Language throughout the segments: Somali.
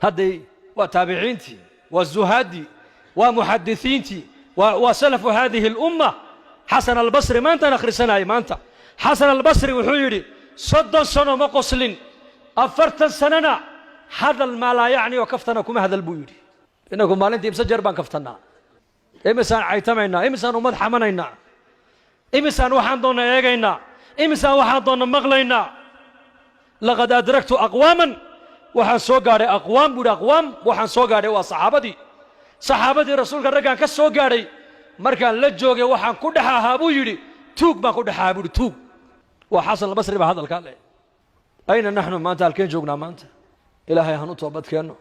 Hadday waa taabiciintii, waa zuhaaddii, waa muxadisiintii, waa salafu haadihi alumma. Xasan Albasri maantaan akhrisanayay maanta. Xasan Albasri wuxuu yidhi: 30 sano ma qoslin, 40 sanona hadal maalaa yacni oo kaftana kuma hadal, buu yidhi. Inagu maalintii imse jeer baan kaftannaa? Imisaan caytamaynaa? Imisaan ummad xamanaynaa? Imisaan waxaan doonna eegaynaa? Imisaan waxaan doonna maqlaynaa? لقد أدركت أقواما, waxaan soo gaadhay aqwaam, buu yidhi. Aqwaam waxaan soo gaadhay waa saxaabadii, saxaabadii Rasuulka. Raggaan ka soo gaadhay markaan la joogay, waxaan ku dhex ahaa, buu yidhi, tuug baan ku dhex ahaa, buu yidhi, tuug. Waa Xasan Albasri baa hadalkaa leh. أين نحن maanta? Halkeen joognaa maanta? Ilaahay han u toobad keenno.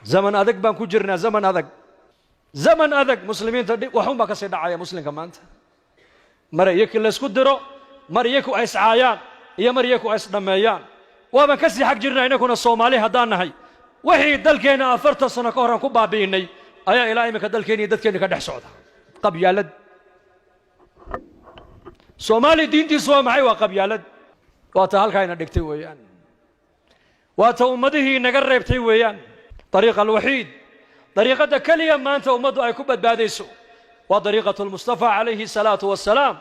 Zaman adag baan ku jirnaa, zaman adag, zaman adag. Muslimiinta waxun baa ka sii dhacaya muslimka maanta. Mar iyaki laysku diro, mar iyaku ay iscaayaan iyo mar iyaku ay isdhammeeyaan. Waabaan ka sii xag jirnaa inakuna Soomaali haddaan nahay. Wixii dalkeenna 40 sano ka horaan ku baabi'inay ayaa ilaa iminka dalkeenna iyo dadkeenna ka dhex socda. Qabyaalad. Soomaali diintiisu waa maxay? Waa qabyaalad. Waa ta halkaa ina dhigtay weeyaan, waa ta ummadihii inaga reebtay weeyaan. طريق الوحيد, dariiqadda keliya maanta ummaddu ay ku badbaadayso waa dariiqatu lmustafa calayhi الsalaatu wassalaam,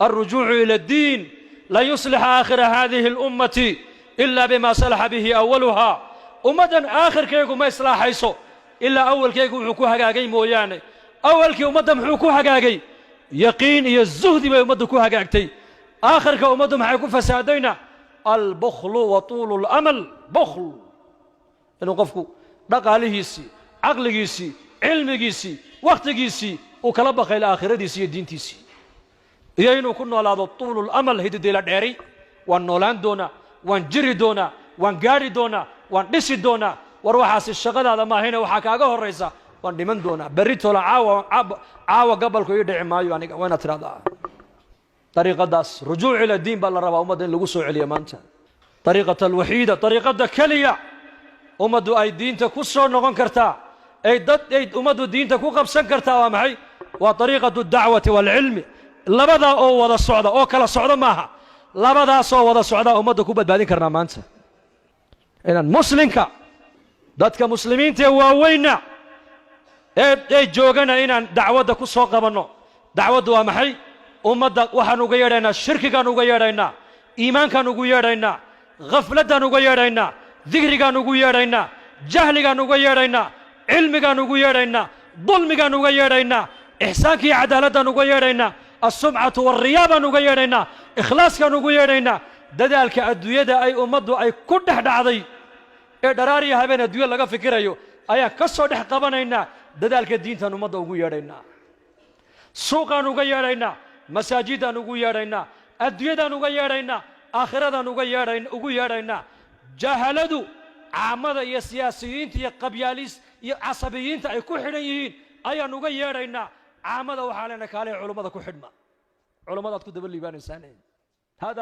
الرجوع إلى الدين. لن يصلح آخر هذه الأمة إلا بما صلح به أولها. Ummaddan aakhirkeegu ma islaaxayso ilaa awalkeygu wuxuu ku hagaagay mooyaane. Awalkii ummadda muxuu ku hagaagay? Yaqiin iyo zuhdi bay ummaddu ku hagaagtay. Aakhirka ummaddu maxay ku fasaadayna? البخل وطول الأمل. بخل, inuu qofku dhaqaalihiisii, caqligiisii, cilmigiisii, wakhtigiisii uu kala bakaylo aakhiradiisii iyo diintiisii, iyo inuu ku noolaado طول الأمل, hididiila dheeri. Waan noolaan doonaa, waan jiri doonaa, waan gaadhi doonaa, waan dhisi doonaa. War waxaasi shaqadaada maahayne, waxaa kaaga horraysa waan dhiman doonaa berri tola, caawa, caawa gabalku ii dhici maayo aniga, waa inaad tidhahdaa. Dariiqadaas رجوع إلى الدين baa la rabaa ummadda in lagu soo celiyo maanta. طريقة الوحيدة, dariiqadda keliya ummaddu ay diinta ku soo noqon kartaa, ay dad ay ummaddu diinta ku qabsan kartaa, waa maxay? Waa طريقة الدعوة والعلم. Labadaa oo wada socda, oo kala socda maaha, labadaasoo wada socdaa ummadda ku badbaadin karnaa maanta. Inaan muslimka, dadka muslimiinta ee waaweynna ee joogana, inaan dacwadda ku soo qabanno. Dacwaddu waa maxay? Ummadda waxaan uga yeedhaynaa shirkigaan uga yeedhaynaa, iimaankaan ugu yeedhaynaa, khafladdaan uga yeedhaynaa, dikrigaan ugu yeedhaynaa, jahligaan uga yeedhaynaa, cilmigaan ugu yeedhaynaa, dulmigaan uga yeedhaynaa, ixsaanka iyo cadaaladdan uga yeedhaynaa, السمعة والرياء baan uga yeedhaynaa, ikhlaaskaan ugu yeedhaynaa. Dadaalka adduunyada ay ummaddu ay ku dhex dhacday ee dharaariya habeen adduunya laga fikirayo ayaan ka soo dhex qabanaynaa. Dadaalka diintaan ummadda ugu yeedhaynaa, suuqaan uga yeedhaynaa, masaajidaan ugu yeedhaynaa, adduunyadaan uga yeedhaynaa, aakhiradaan uga yeedhan ugu yeedhaynaa. Jahaladu caamada iyo siyaasiyiinta iyo qabyaalis iyo casabiyiinta ay ku xidhan yihiin ayaan uga yeedhaynaa. Caamada waxaa leenahay: kaaliha culummada ku xidhma, culummadaad ku daba liibaanaysaan. Hada.